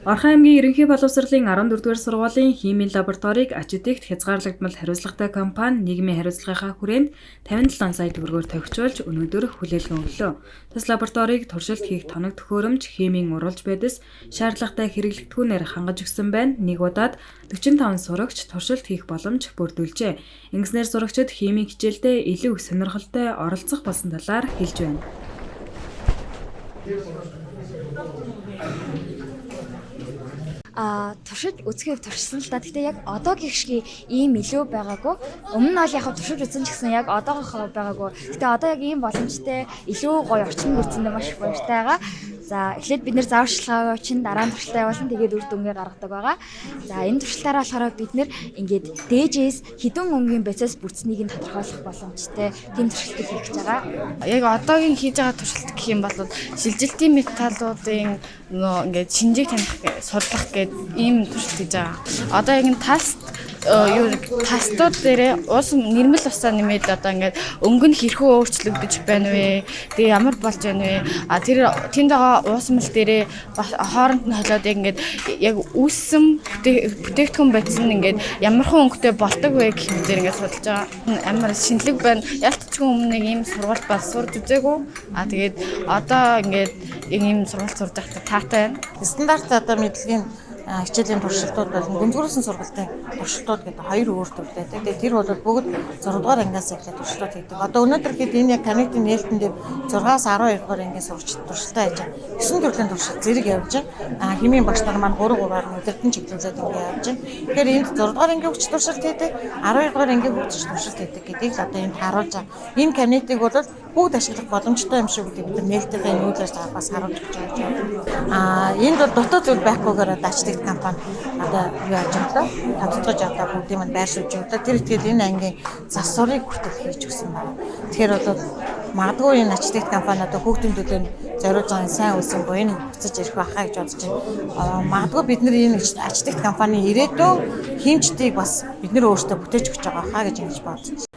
Орхон аймгийн Ерөнхий боловсролын 14-р сургуулийн химийн лабораторийг Ачитект хязгаарлагдмал хариуцлагатай компани нийгмийн хариуцлагынхаа хүрээнд 57 сая төгрөгөөр тохижуулж өнөөдөр хүлээлгэн өглөө. Тус лабораторийг туршилт хийх тоног төхөөрөмж, химийн урвалж байдас шаардлагатай хэрэглэгдэхүүнээр хангаж өгсөн байна. Нэг удаад 45 сурагч туршилт хийх боломж бүрдүүлжээ. Ингэснээр сурагчид химийн хичээлдээ илүү их сонирхолтой оролцох болсон талаар хэлж байна. Туршиж үзэхээр туршсан л да. Гэхдээ яг одоогийн шиг ийм илүү байгаагүй. Өмнө нь бол яг туршиж үзсэн ч гэсэн яг одоогийнхоо байгаагүй. Гэхдээ одоо яг ийм боломжтой илүү гоё орчин бүрдсэндээ маш их баяртай байгаа. За, эхлээд бид нэр зааварчилгаа чин дараа нь туршилтаа явуулна. Тэгээд үр дүнгээ гаргадаг байгаа. За, энэ туршилтаараа болохоор бид нэр ингээд дээжээс хэдэн өнгийн процесс бүрдсэнийг нь тодорхойлох боломжтой тийм туршилтыг хийх гэж байгаа. Яг одоогийн хийж байгаа туршилт гэх юм бол шилжилтийн металлуудын нөө ингээд шинжийг таних, судлах гээд ийм туршилт хийж байгаа. Одоо яг энэ таст юу тастууд дээрээ уус нэрмэл усаа нэмээд одоо ингээд өнгө нь хэрхэн өөрчлөгдөж байна вэ? Тэгээ ямар болж байна вэ? А тэр тэнд байгаа уусмал дээрээ хооронд нь холиод яг ингээд яг үүссэн бүтээгдэхүүн бодис нь ингээд ямархан өнгөтэй болдог вэ гэх мэтээр ингээд судалж байгаа. Амар шинэлэг байна. Ялтчгүй өмнө нэг ийм сургууль бас сурж үзээгүй. А тэгээд одоо ингээд ийм сургууль сурж байхдаа таатай байна. Стандарт одоо мэдлэгийн хичээлийн туршилтууд бол гүнзгийрсэн сургалтын туршилтууд гэдэг хоёр өөр төрөл байдаг. Тэгээд тэр бол бүгд 6 дугаар ангиас эхлээд туршилтууд хийдэг. Одоо өнөөдөр хэд энэ яг Connect-ийн нээлтэн дээр 6-аас 12 дугаар ангийн сурагчид туршилтаа хийж байгаа. 9 төрлийн туршилт зэрэг явж байгаа. Химийн багш нар маань 3 3-аар нь удирдан чиглүүлээд ингэ явж байгаа. Тэгэхээр энд 6 дугаар ангийн хүүхд туршилт хийдэг, 12 дугаар ангийн хүүхд туршилт хийдэг гэдгийг л одоо энд харуулж байгаа. Энэ кабинетыг бол бүгд ашиглах боломжтой юм шиг гэдгийг бид нар нээлтийнхээ энэ үйл ажиллагаа бас харуулж өгч байгаа. Энд бол дутуу зүйл байхгүйгээр одоо Ачтэгт компани одоо юу яаж өглөө тодтогч одоо бүгдийг нь байр сууж өглөө. Тэр итгэл энэ ангийн засварыг хүртэл хийж өгсөн байна. Тэгэхээр бол магадгүй энэ Ачтэгт компани одоо хүүхдийн төлөө зориулж байгаа сайн үйлсийн буян буцаж ирэх байхаа гэж бодож байна. Магадгүй бид нар энэ Ачтэгт компани ирээдүйн хэмжтийг бас бид нар өөрсдөө бүтээж өгч байгаа хаа гэж ингэж бодож байна.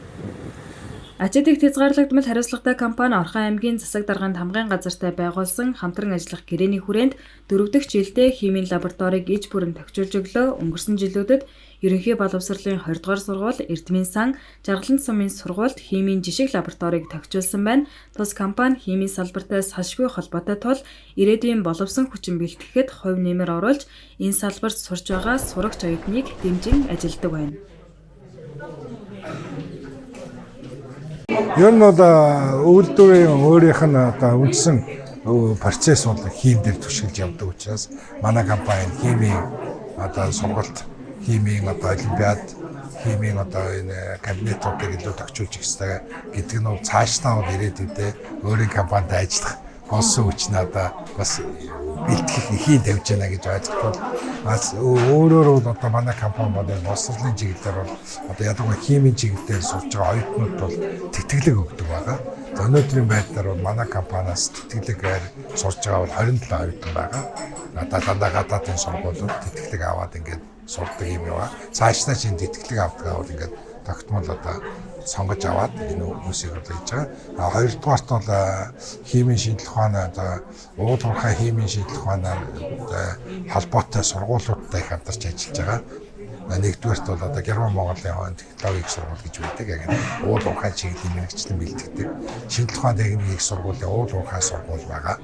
Ачитект хязгаарлагдмал хариуцлагатай компани Орхон аймгийн засаг даргын тамгын газартай байгуулсан хамтран ажиллах гэрээний хүрээнд дөрөв дэх жилдээ химийн лабораторийг иж бүрэн тохижуулж өглөө. Өнгөрсөн жилүүдэд Ерөнхий боловсролын 20 дугаар сургууль, Эрдмийн сан, Жаргалан сумын сургуульд химийн жишг лабораторийг тохижуулсан байна. Тус компани химийн салбартай салшгүй холбоотой тул ирээдүйн боловсон хүчин бэлтгэхэд хувь нэмэр оруулж энэ салбарт сурч байгаа сурагч оюутныг дэмжин ажилладаг байна. Ер нь бол үйлдвэрийн өөрийнх нь одоо үндсэн процесс бол хим дээр түшиглэж явдаг учраас манай компани химийн одоо сургалт, химийн одоо олимпиад, химийн одоо энэ кабинетуудыг илүү тохижуулж өгөх ёстой гэдэг нь бол цаашдаа бол ирээдүйдээ өөрийн компанид ажиллах болсон хүчин одоо бас бэлтгэх эхийн тавьж байна гэж ойлгох бол өөрөөр бол одоо манай компани бол энэ боловсролын чиглэлээр бол одоо ялангуяа химийн чиглэлээр сурж байгаа оюутнууд бол тэтгэлэг өгдөг байгаа. За, өнөөдрийн байдлаар бол манай компаниас тэтгэлгээр сурж байгаа бол 27 оюутан байгаа. Одоо дандаа гадаадын сургуулиуд тэтгэлэг аваад ингээд сурдаг юм яваа. Цаашдаа чинь тэтгэлэг авдаг бол ингээд тогтмол одоо сонгож аваад энэ хүмүүсийг бол хийж байгаа. А хоёрдугаарт бол химийн шинжлэх ухааны одоо уул уурхай химийн шинжлэх ухаанаар холбоотой сургуулиудтай их хамтарч ажиллаж байгаа. Нэгдүгээрт бол одоо Герман Монголын хойно технологийн сургууль гэж байдаг. Яг энэ уул уурхай чиглэлийн мэргэжлэн бэлтгэдэг. Шинжлэх ухааны техникийн сургуулийн уул уурхай сургууль байгаа.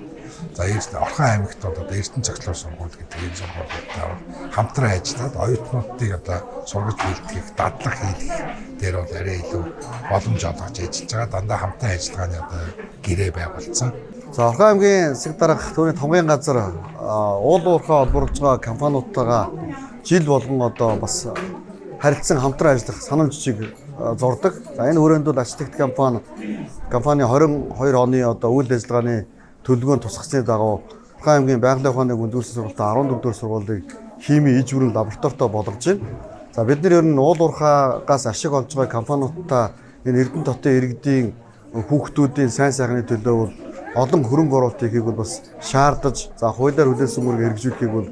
За, Орхон аймагт бол одоо Эрдэнэ цогцлоор сургууль гэдэг энэ сургуулиудтай бол хамтран ажиллаад оюутнуудыг одоо сургаж бэлтгэх, дадлах хийх дээр бол арай илүү боломж олгож ажиллаж байгаа. Дандаа хамтан ажиллагааны одоо гэрээ байгуулсан. За, Орхон аймгийн засаг дарга түүний томгийн газар уул уурхай олборлож байгаа компаниудтайгаа жил болгон одоо бас харилцан хамтран ажиллах санал жижиг зурдаг. За, энэ хүрээнд бол Ачтэгт компани 22 оны одоо үйл ажиллагааны төлөвлөгөөнд тусгасны дагуу Орхон аймгийн байгалийн ухааны гүнзгийрсэн сургуультай 14 дугаар сургуулийг химийн иж бүрэн лабораторитой болгож байна. За, бид нар ер нь уул уурхаагаас ашиг олж байгаа компаниудтай энэ Эрдэнэ хотын иргэдийн хүүхдүүдийн сайн сайхны төлөө бол олон хөрөнгө оруулалт хийхийг бол бас шаардаж, за хуулиар хүлээсэн үүрэг хэрэгжүүлэхийг бол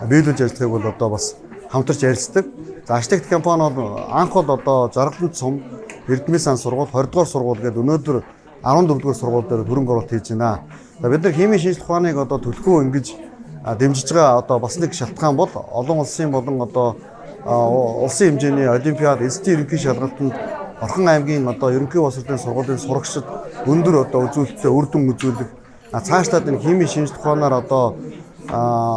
биелүүлж ажиллахыг бол одоо бас хамтарч ярилцдаг. За, Ачтэгт компани бол анх бол одоо Жаргалант сум, Эрдмийн сан сургууль, 20 дугаар сургууль гэдэг өнөөдөр 14 дугаар сургууль дээр хөрөнгө оруулалт хийж байна. За бид нар химийн шинжлэх ухааныг одоо түлхүү ингэж дэмжиж байгаа одоо бас нэг шалтгаан бол олон улсын болон одоо улсын хэмжээний олимпиад, элсдийн ерөнхий шалгалтанд Орхон аймгийн одоо ерөнхий боловсролын сургуулийн сурагчид өндөр одоо үзүүлэлттэй үр дүн үзүүлэх, цаашлаад энэ химийн шинжлэх ухаанаар одоо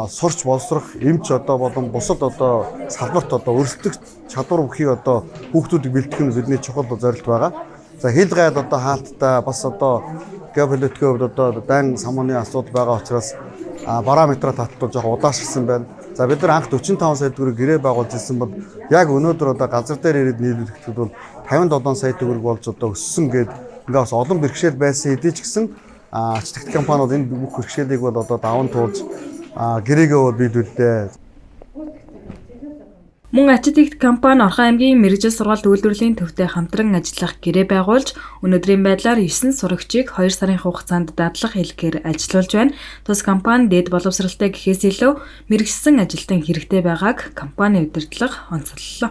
сурч боловсрох эмч одоо болон бусад одоо салбарт одоо өрсөлдөх чадвар бүхийг одоо хүүхдүүдийг бэлтгэх нь бидний чухал зорилт байгаа. За хил гайл одоо хаалттай бас одоо геополитикийн хувьд одоо дайн самууны асуудал байгаа учраас барометр таталтууд жоох удаашрсан байна. За бид нар анх 45 сая төгрөг гэрээ байгуулж ирсэн бол яг өнөөдөр одоо газар дээр ирээд нийлүүлэхэд бол 57 сая төгрөг болж одоо өссөн гээд ингээ бас олон бэрхшээл байсан хэдий ч гэсэн ач техник компаниуд энэ бүх бэрхшээлийг бол одоо даван туулж гэрээгээ бол биелүүллээ. Мөн Ачид компани Орхон аймгийн мэргэжил сургаалт үйлдвэрлэлийн төвтэй хамтран ажиллах гэрээ байгуулж өнөөдрийн байдлаар 9 сурагчийг 2 сарын хугацаанд дадлах хэлгээр ажиллуулж байна. Тус компани дээд боловсралтай гэхээс илүү мэргэжсэн ажилтан хэрэгтэй байгааг компани удирдлага онцоллоо.